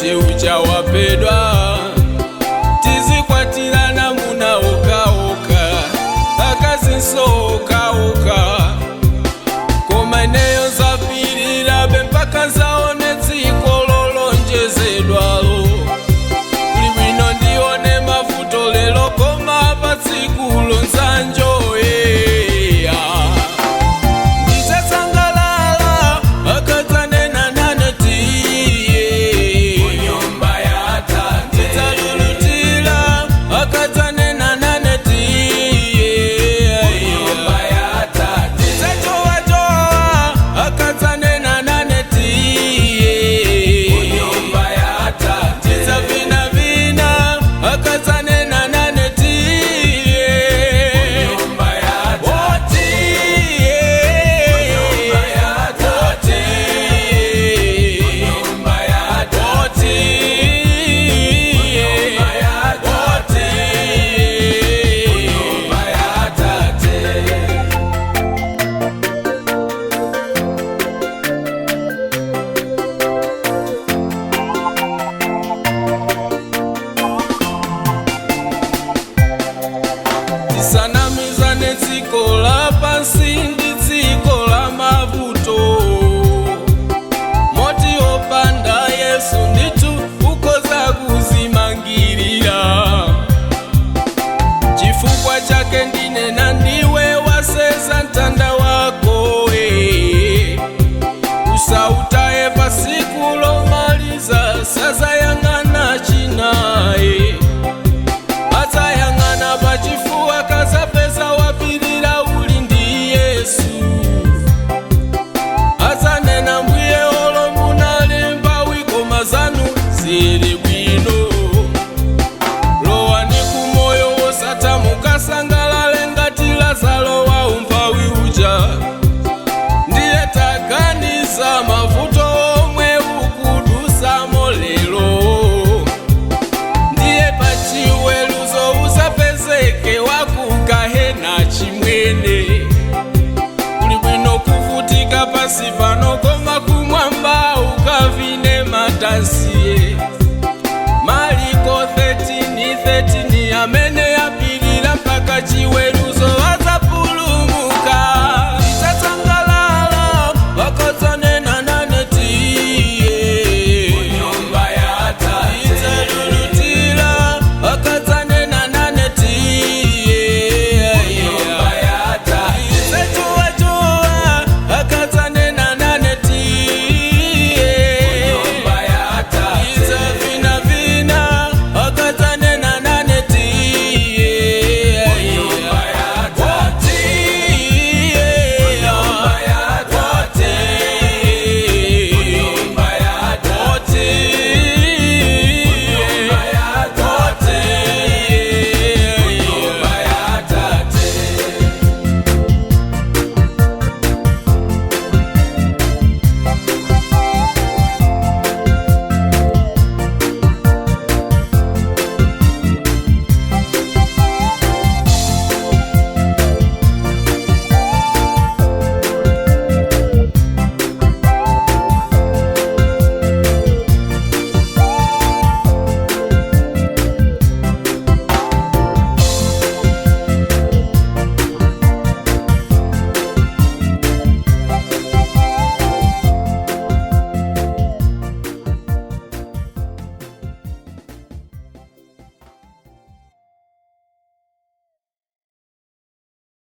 Mkwati uja wapedwa, tizikwatirana muna okaoka, akazinso okaoka. Koma ineyo nzapirirabe mpaka nzaone dziko lolonjezedwalo. Kuli bwino ndione mavuto lero, koma pa tsikulo nzanjoyeya. Ndizasangalala akadzanena nane tiye Nyumba ya Atate. Ndidzalulutira akadzanena nane tiye Nyumba ya Atate. Ndidzajowajowa akadzanena nane tiye Nyumba ya Atate. Ndidzavinavina akadzanena nane tiye Nyumba ya Atate. Otiye. Nyumba ya Atate. Otiye. Nyumba ya Atate. Otiye. Nyumba ya Atate. Otiye. Nyumba ya Atate. Tisanamizane, dziko la pansi ndi dziko la mavuto, moti opanda Yesu ndithu ukhoza kuzimangirira. Chifukwa chake ndinena ndiwe waseza mtanda wako, usautaye pasiku lomaliza saza.